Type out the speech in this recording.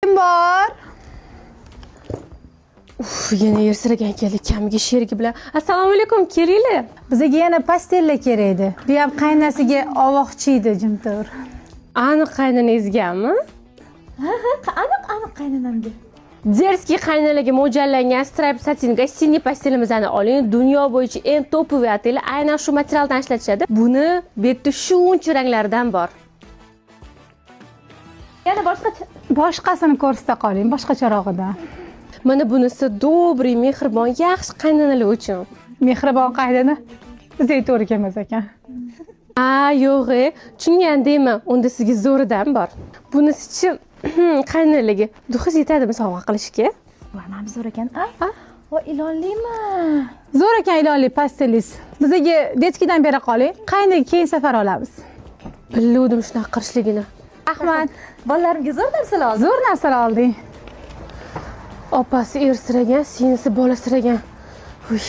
Kim bor? Uf, yana ersiragan keldi kamiga sherigi bilan. Assalomu alaykum, kelinglar. Bizga yana pastella kerak edi. Bu ham qaynasiga ovoqchi edi jimtur. Aniq qaynanangizgami? Aniq, aniq qaynonamga. Дерзкий qaynonalarga mo'ljallangan stripe satin гостиный постель imizni oling. Dunyo bo'yicha eng топовый отель aynan shu materialdan ishlatishadi. Buni bu yerda shuncha ranglaridan bor. Yana boshqa. Boshqasini ko'rsata qoling, boshqacharog'idan. Mana bunisi добрый, mehribon, yaxshi qaynonalar uchun. Mehribon qaynona bizga to'g'ri kelmas ekan. A, yo'q, e, tushungandaymi? Unda sizga zo'ridan bor. Bunisichi, qaynonalarga духи yetadimi sovg'a qilishga? Voy, mana bu zo'r ekan. A, voy, ilonlimi? Zo'r ekan ilonli pastelingiz. Bizga детский dan bera qoling. Qaynaga keyin safar olamiz. Biluvdim shunaqa qilishligini. Rahmat. Bolalarimga zo'r narsalar oldim. Zo'r narsalar olding. Opasi ersiragan, singlisi bolasiragan. Uy.